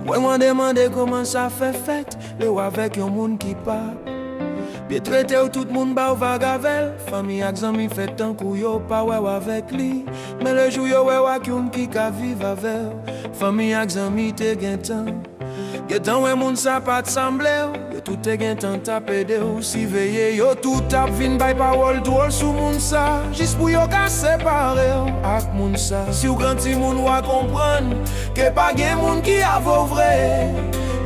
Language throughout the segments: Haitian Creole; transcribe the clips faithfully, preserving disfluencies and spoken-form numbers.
Mwen mande mande kòman sa fè fèt lè w avèk yon moun ki pa byen trete w, tout moun ba w vag avè l. Fanmi ak zanmi fè tankou yo pa wè w avèk li. Men lè jou yo wè w ak youn ki ka viv avè w, fanmi ak zanmi te gentan gentan wè moun sa pa t sanble w. Yo tout te gentan t ap ede w siveye. Yo tout t ap vin bay pawòl dwòl sou moun sa, jis pou yo ka separe w ak moun sa. Si w gran timoun, w a konprann ke pa gen moun ki avè w vre.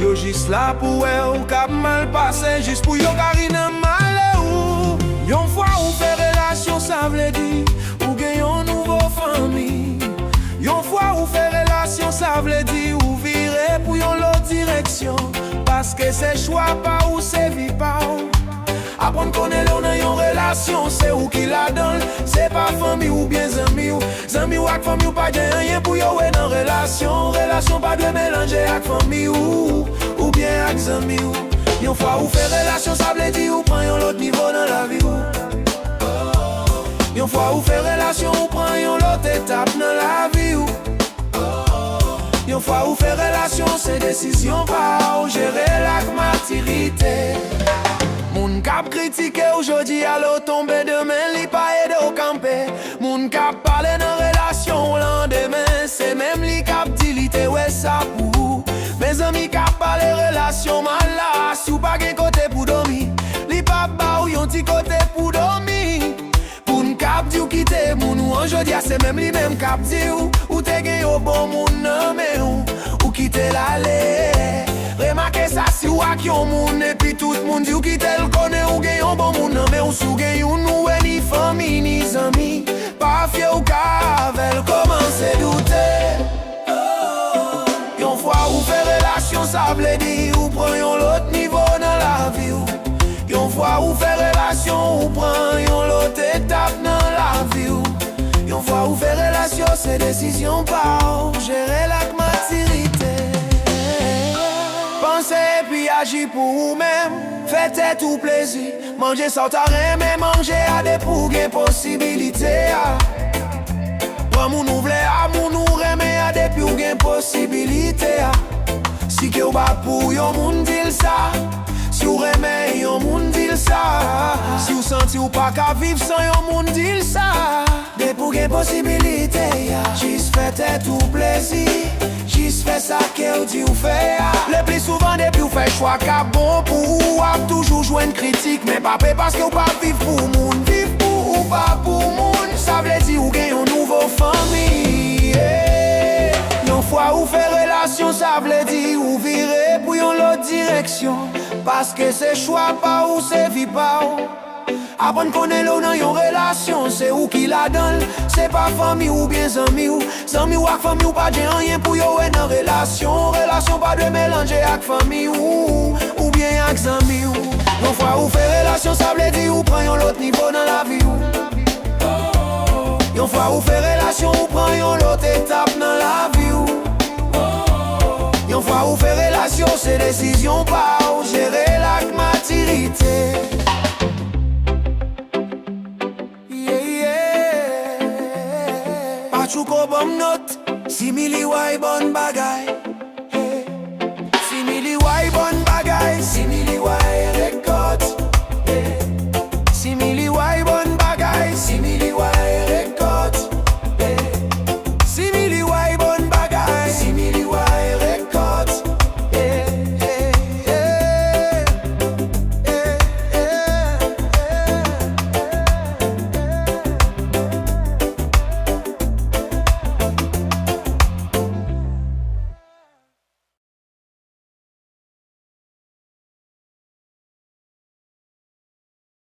Yo jis la pou wè w k ap mal pase, jis pou yo ka ri nan malè ou. Yon fwa ou fè relasyon, sa vle di ou gen yon nouvo fanmi. Yon fwa ou fè relasyon, sa vle di ou vire pou yon lòt direksyon. Paske se chwa pa ou, se vi pa ou. Aprann konnen lè w nan yon relasyon, se ou ki ladan l. Se pa fanmi w oubyen zanmi w. Zanmi w ak fanmi w pa gen anyen pou yo wè nan relasyon. Relasyon pa dwe melanje ak fanmi w oubyen ak zanmi w. Yon fwa ou fè relasyon, sa vle di ou pran yon lòt nivo nan lavi w. Yon fwa ou fè relasyon, ou pran yon lòt etap nan lavi w. Yon fwa ou fè relasyon, se desizyon pa w, jere l ak matirite. Moun k ap kritike w jodi a, lè w tonbe demen, li pa ede w kanpe. Moun k ap pale nan relasyon w landemen, se menm li k ap di li te wè sa pou ou. Men zanmi k ap pale relasyon mal la, si w pa gen kote pou dòmi, li p ap ba w yon ti kote pou dòmi. Moun k ap di w kite moun ou an jodi a, se menm li menm k ap di w ou te gen yon bon moun nan men w, ou kite l ale. Remake sa, si w ak yon moun epi tout moun di w kite l, konnen ou gen yon bon moun nan men w. Si w gen youn, ou wè ni fanmi ni zanmi, pa fye w ka avè l, kòmanse doute. Yon fwa ou fè relasyon, sa vle di ou pran yon lòt nivo nan lavi w. Yon fwa ou fè relasyon, ou pran yon lòt etap nan lavi w. Yon fwa ou fè relasyon, se desizyon pa w, jere l ak matirite. Panse epi aji pou ou menm, fè tèt ou plezi. Manje sa w ta renmen manje a depi w gen posibilite a. Pran moun ou vle a, moun ou renmen a depi w gen posibilite a. Si kè w bat pou yon moun, di l sa. Si w renmen yon moun, di l sa. Si w santi w pa ka viv san yon moun, di l sa. Depi w gen posibilite a, jis fè tèt ou plezi. Jis fè sa kè w di w fè a. Le pli souvan, depi w fè chwa k ap bon pou ou, w ap toujou jwenn kritik. Men pa pè paske w pa viv pou moun. Viv pou ou, pa pou moun, sa vle di ou gen yon nouvo fanmi. Yeah. Yon fwa ou fè relasyon, sa vle di ou vire pou yon lòt direksyon. Paske se chwa pa ou, se vi pa ou. Aprann konnen lè w nan yon relasyon, se ou ki ladan l. Se pa fanmi w oubyen zanmi w. Zanmi w ak fanmi w pa gen anyen pou yo wè nan relasyon. Relasyon pa dwe melanje ak fanmi w oubyen ak zanmi w. Yon fwa ou fè relasyon, sa vle di ou pran yon lòt nivo nan lavi w. Yon fwa ou fè relasyon, ou pran yon lòt etap nan lavi w. Yon fwa ou fè relasyon, se desizyon pa w, jere l ak matirite. Yeah, yeah. Patchouko ban m nòt, Simili Way bon bagay.